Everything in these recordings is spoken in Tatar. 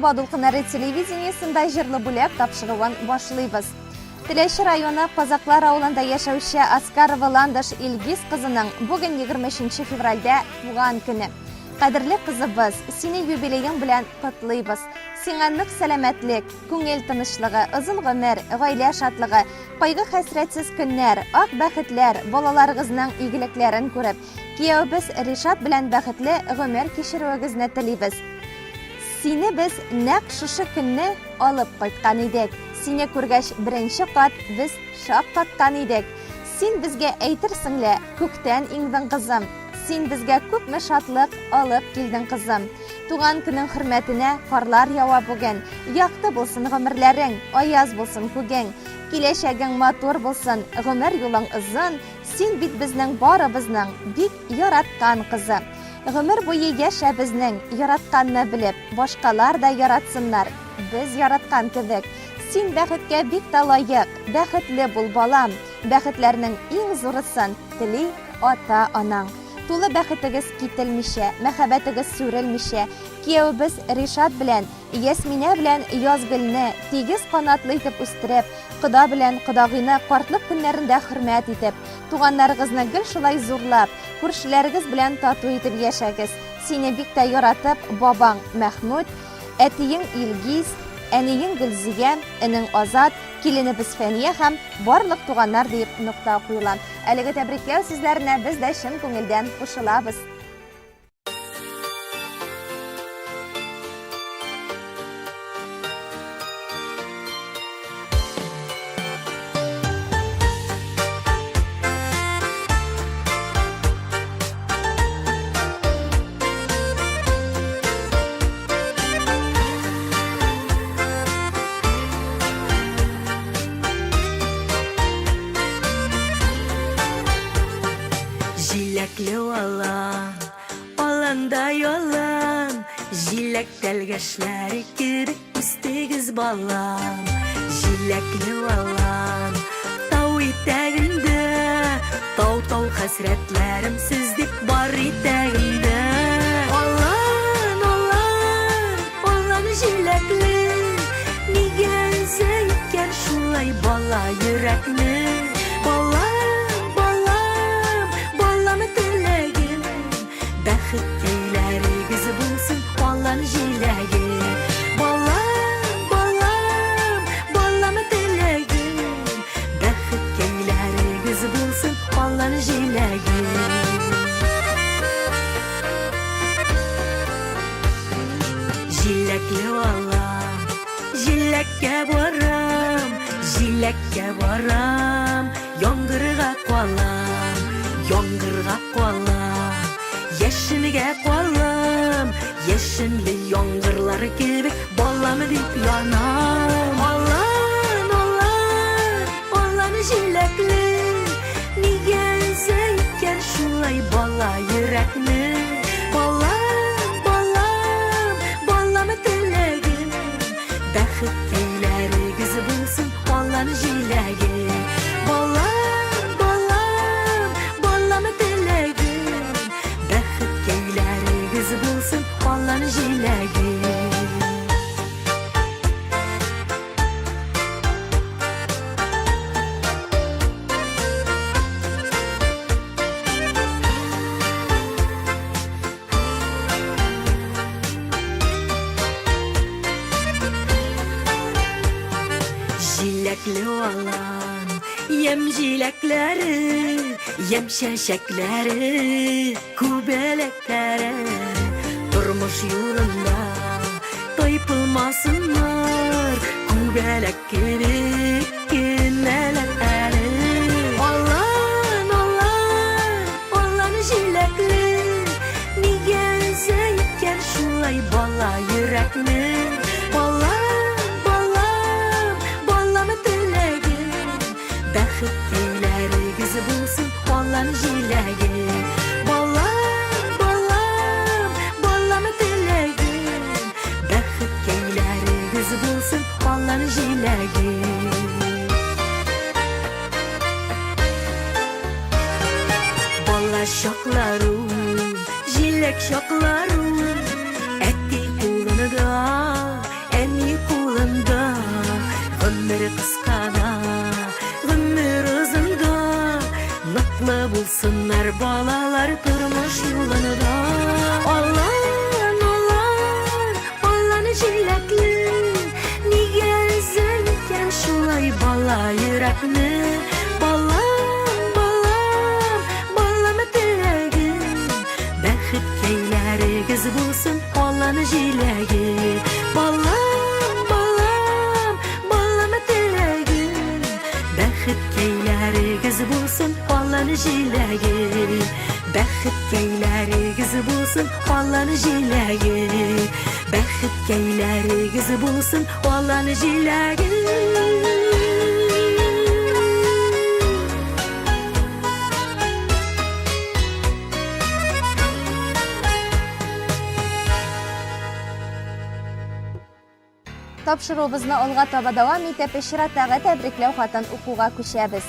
Саба дулкыннары телевидениесендә җырлы бүләк тапшыруын башлыйбыз. Теләче районы Казаклар авылында яшәүче Аскарова Ландыш Илгиз кызының бүген 23 февральдә туган көне. Кадерле кызыбыз, сине юбилеең белән котлыйбыз. Сиңа нык сәламәтлек, күңел тынычлыгы, озын гомер, гаилә шатлыгы, кайгы-хәсрәтсез көннәр, ак бәхетләр, балаларыгызның игелекләрен күреп, киявебез Ришат белән бәхетле гомер кичерүегезне телибез. Сине без нәкъ шушы көнне алып кайткан идек. Сине күргәч беренче кат без шаккаткан идек. Син безгә әйтерсең лә, күктән иңдең, кызым. Син безгә күпме шатлык алып килдең, кызым. Туган көнең хөрмәтенә карлар ява бүген. Якты булсын гомерләрең, аяз булсын күгең. Киләчәгең матур булсын, гомер юлың озын, син бит безнең барыбызның бик яраткан кызы. Гомер буе яшә безнең яратканны белеп, башкалар да яратсыннар, без яраткан кебек. Син бәхеткә бик тә лаек, бәхетле бул, балам. Бәхетләрнең иң зурысын тели ата-анаң. Тулы бәхетегез кителмичә, мәхәббәтегез сүрелмичә, киявебез Ришат белән, Ясминә белән Язгөлне тигез канатлы итеп үстереп, кода белән кодагыйны картлык көннәрендә хөрмәт итеп, туганнарыгызны гел шулай зурлап, күршеләрегез белән тату итеп яшәгез. Сине бик тә яратып, бабаң Мәхмүт, әтиең Илгиз, әниең Гөлзия, энең Азат, киленебез Фәния һәм барлык туганнар диеп нокта куела. Әлеге тәбрикләү сүзләренә без дә чын күңелдән кушылабыз. Җиләкле алан, аланда ялан, Җиләк тәлгәшләре кебек үстегез, балам. Җиләкле алан, тау итәгендә, Тау-тау хәсрәтләрем сез дип бар итәгендә. Алан, алан, алан җиләкле, Нигә өзә икән шулай бала йөрәкне? Балам, балам, балам теләгем, Бәхеткәйләрегез булсын алан җиләге. Балам, балам, балам теләгем, Бәхеткәйләрегез булсын алан җиләге. Җиләкле алан, җиләккә барам, җиләккә барам, яңгырга калам, яңгырга калам, яшенгә калам, яшенле яңгырлар кебек балам дип янам. Алан, алан, алан җиләкле, нигә өзә икән шулай бала йөрәкне? Балам, балам, балам теләгем, бәхеткәйләрегез булсын алан җиләге. Балам, балам, балам теләгем, бәхеткәйләрегез булсын алан җиләге. Җиләкле алан, ямь җиләкләре, ямь чәчәкләре, күбәләкләре. Тормыш юлында тайпылмасыннар, күбәләк кебек кенәләр әле. Алан, алан, алан җиләкле, нигә өзә икән шулай бала йөрәкне? Балам, балам, балам теләгем, бәхеткәйләрегез булсын алан җиләге. Балам, балам, балам теләгем, бәхеткәйләрегез булсын алан җиләге. Бала чакларым, җиләк чакларым, әти кулында. Бәхетле булсыннар балалар тормыш юлында. Алан, алан, алан җиләкле, нигә өзәң икән шулай бала йөрәкне? Балам, балам, балам теләгем, бәхеткәйләрегез булсын алан җиләге. Балам, балам, балам теләгем, Бәхеткәйләрегез булсын алан җиләге. Бәхеткәйләрегез булсын алан җиләге. Бәхеткәйләрегез булсын алан җиләге. Тапшыруыбызны алга таба дәвам итеп, чираттагы тәбрикләү хатын укуга күчәбез.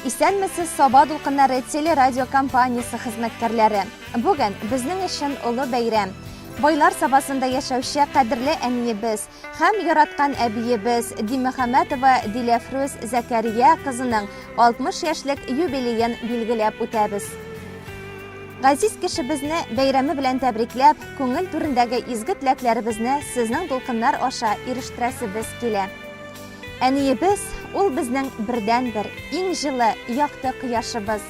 Исәнмесез, Саба дулкыннары телерадиокомпаниясе хезмәткәрләре. Бүген безнең өчен олы бәйрәм. Байлар Сабасында яшәүче кадерле әниебез һәм яраткан әбиебез Димөхәммәтова Диләфрүз Зәкәрия кызының 60 яшьлек юбилеен билгеләп үтәбез. Газиз кешебезне бәйрәме белән тәбрикләп, күңел түрендәге изге теләкләребезне сезнең дулкыннар аша ирештерәсебез килә. Әниебез, ул безнең бердәнбер, иң җылы, якты кояшыбыз.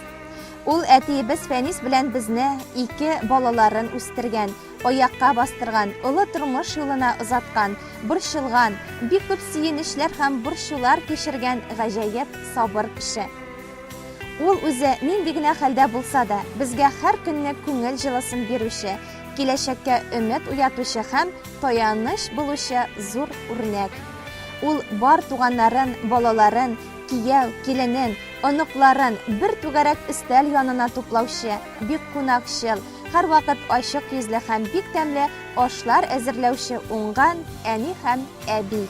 Ул әтиебез Фәнис белән безне, ике балаларын үстергән, аякка бастырган, олы тормыш юлына озаткан, борчылган, бик күп сөенечләр һәм борчулар кичергән гаҗәеп сабыр кеше. Ул үзе нинди генә хәлдә булса да, безгә һәр көнне күңел җылысын бирүче, киләчәккә өмет уятучы һәм таяныч булучы зур үрнәк. Ул бар туганнарын, балаларын, кияү, киленен, оныкларын бер түгәрәк өстәл янына туплаучы, бик кунакчыл, һәрвакыт ачык йөзле һәм бик тәмле ашлар әзерләүче уңган әни һәм әби.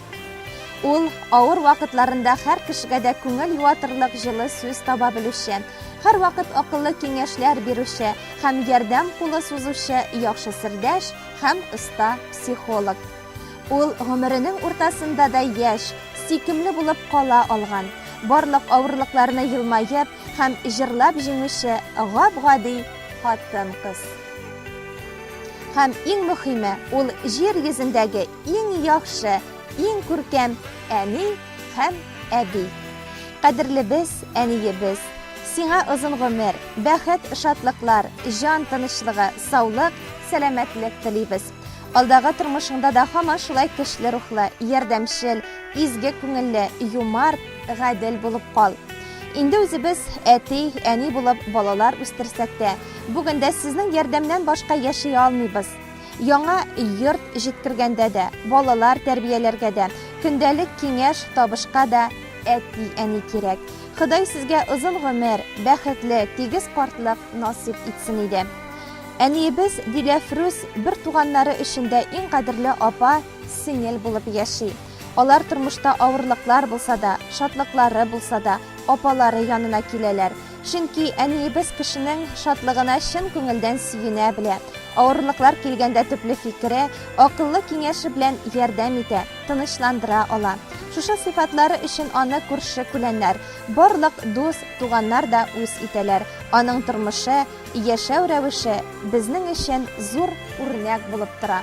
Ул авыр вакытларында һәр кешегә дә күңел юатырлык җылы сүз таба белүче, һәрвакыт акыллы киңәшләр бирүче һәм ярдәм кулы сузучы яхшы сердәш һәм оста психолог. Ул гомеренең уртасында да яшь, сөйкемле булып кала алган, барлык авырлыкларны елмаеп һәм җырлап җиңүче гап-гади хатын-кыз. Һәм иң мөхиме, ул җир йөзендәге иң яхшы, иң күркәм әни һәм әби. Кадерлебез, әниебез, сиңа озын гомер, бәхет, шатлыклар, җан тынычлыгы, саулык, сәламәтлек телибез. Алдагы тормышыңда да һаман шулай көчле рухлы, ярдәмчел, изге күңелле, юмарт, гадел булып кал. Инде үзебез әти, әни булып балалар үстерсәк тә, бүген дә сезнең ярдәмнән башка яши алмыйбыз. Яңа йорт җиткергәндә дә, балалар тәрбияләргә дә, көндәлек киңәш, табышка да әти-әни кирәк. Ходай сезгә озын гомер, бәхетле, тигез картлык насыйп итсен иде. Әниебез Диләфрүз бер туганнары өчен дә иң кадерле апа, сеңел булып яши. Алар тормышта авырлыклар булса да, шатлыклары булса да, апалары янына киләләр. Чөнки әниебез кешенең шатлыгына чын күңелдән сөенә белә. Авырлыклар килгәндә төпле фикере, акыллы киңәше белән ярдәм итә, тынычландыра ала. Шушы сыйфатлары өчен аны күрше-күләннәр, барлык дус, туганнар да үз итәләр. Аның тормышы, яшәү рәвеше безнең өчен зур үрнәк булып тора.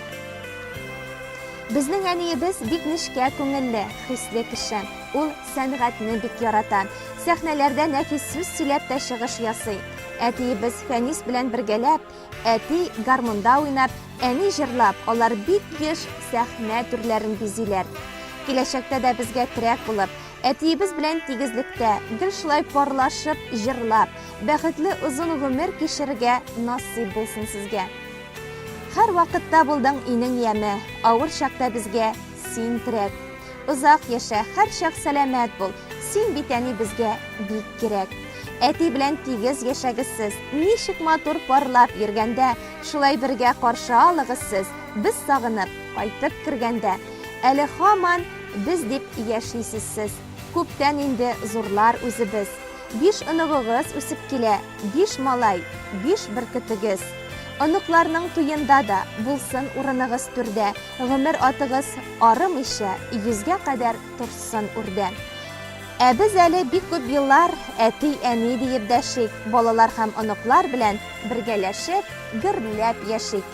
Безнең әниебез бик нечкә күңелле, хисле кеше. Ул сәнгатьне бик ярата. Сәхнәләрдә нәфис сүз сөйләп тә чыгыш ясый. Әтиебез Фәнис белән бергәләп, әти гармунда уйнап, әни җырлап, алар бик еш сәхнә түрләрен бизиләр. Киләчәктә дә безгә терәк булып, әтиебез белән тигезлектә, гел шулай парлашып җырлап, бәхетле озын гомер кичерергә насыйп булсын сезгә. Һәрвакытта булдың өйнең яме, Авыр чакта безгә син терәк. Озак яшә, һәрчак сәламәт бул, Син бит, әни, безгә бик кирәк. Әти белән тигез яшәгез сез, Ничек матур парлап йөргәндә, Шулай бергә каршы алыгыз сез, Без сагынып, кайтып кергәндә. Әле һаман без дип яшисез сез, Күптән инде зурлар үзебез. Биш оныгыгыз үсеп килә, Биш малай, биш бөркетегез. Оныкларның туенда да Булсын урыныгыз түрдә, Гомер атыгыз арымыйча Йөзгә кадәр торсын үрдә. Ә без әле бик күп еллар әти-әни диеп дәшик, балалар һәм оныклар белән бергәләшеп, гөрләп яшик.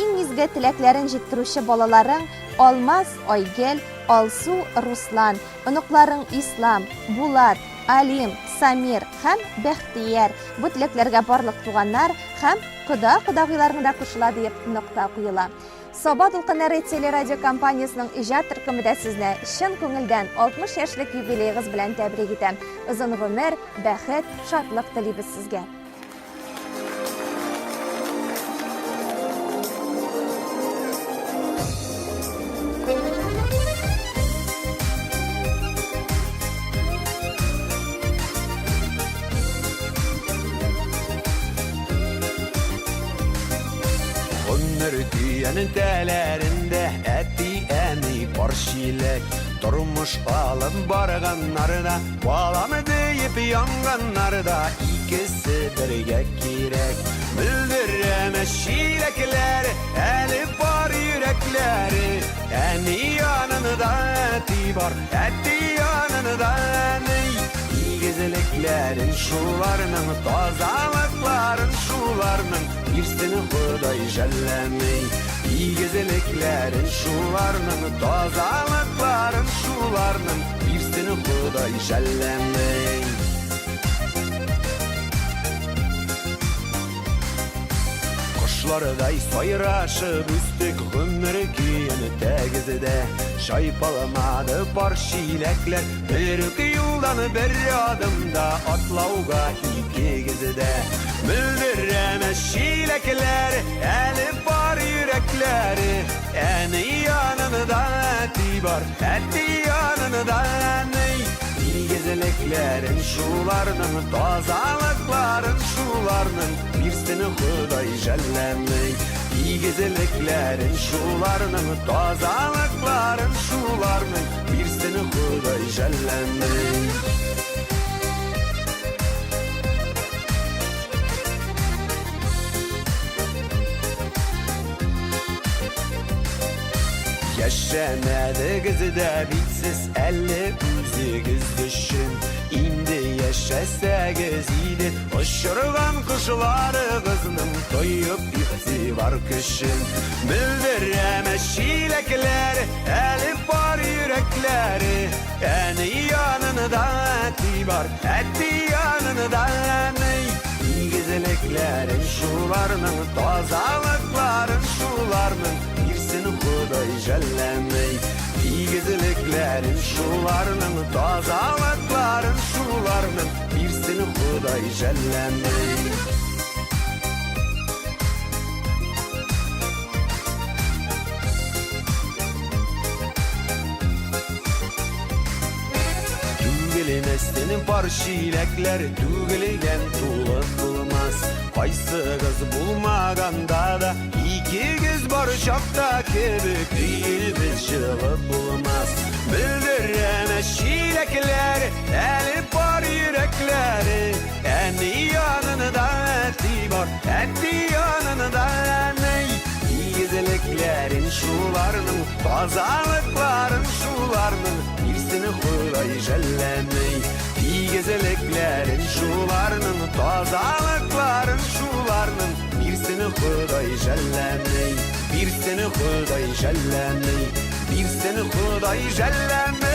Иң изге теләкләрен җиткерүче балаларың Алмаз, Айгөл, Алсу, Руслан, оныкларың Ислам, Булат, Алим, Самир һәм Бәхтияр. Бу теләкләргә барлык туганнар һәм кода-кодагыйларың да кушыла диеп нокта куела. Саба дулкыннары телерадиокомпаниясенең иҗат төркеме дә сезне чын күңелдән 60 яшьлек юбилеегыз белән тәбрик итә. Озын гомер, бәхет, шатлык телибез сезгә. Гомер көянең тәләрендә әти-әни пар чиләк. Тормыш алып барганнарда, балам диеп янганнарда икесе бергә кирәк. Мөлдерәмә чиләкләр, әле бар йөрәкләре. Әни янында әти бар, әти янында әни. Игезлекләрен шуларның, тазалыкларын шуларның, бирсен Ходай жәлләми. Игезлекләрен шуларның, тазалыкларын шуларның, бирсен Ходай жәлләми. Кошлардай сайрашып үстек гомер көен тәгездә. Чайпалмады пар чиләкләр, бер үк юлдан бер адымда атлауга икегездә. Мөлдерәмә чиләкләр, әле бар йөрәкләре. Әни янында әти бар, әти янында әни. Игезлекләрен шуларның, тазалыкларын шуларның, бирсен Ходай жәлләми. Игезлекләрен шуларның, тазалыкларын шуларның, бирсен Ходай жәлләми. Яшәмәдегез дә бит сез әле үзегез өчен. Инде яшәсәгез иде, очырган кошларыгызның тоеп игътибар көчен. Белдерәме чиләкләр, әле бар йөрәкләре. Әни янында әти бар, әти янында әни. Игезлекләрен шуларның, тазалыкларын шуларның, бирсен Ходай жәлләми. Игезлекләрен шуларның, тазалыкларын шуларның, бирсен Ходай жәлләми. Түгелмәсен пар чиләкләр, түгелгән тулы булмас. Кайсыгыз булмаганда да, икегез бар чакта кебек өебез җылы булмас. Белдерәме чиләкләр, әле пар йөрәкләре. Әни янында әти бар, әти янында әни. Игезлекләрен шуларның, тазалыкларын шуларның, бирсен Ходай жәлләми. Игезлекләрен шуларның, тазалыкларын шуларның, бирсен Ходай жәлләми. Бирсен Ходай жәлләми. Бирсен Ходай жәлләми.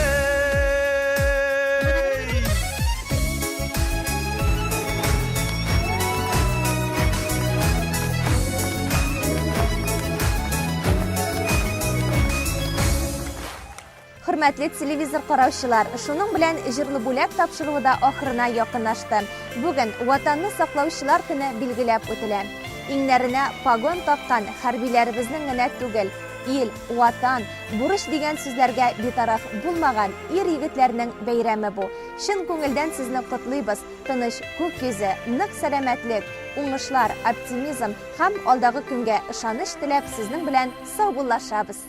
Хөрмәтле телевизор караучылар, шуның белән Җырлы бүләк тапшыруы да ахырына якынлашты. Бүген Ватанны саклаучылар көне билгеләп үтелә. Иңнәренә погон таккан хәрбиләребезнең генә түгел, ил, Ватан, бурыч дигән сүзләргә битараф булмаган ир-егетләрнең бәйрәме бу. Чын күңелдән сезне котлыйбыз, тыныч күк йөзе, нык сәламәтлек, уңышлар, оптимизм һәм алдагы көнгә ышаныч теләп сезнең белән саубуллашабыз.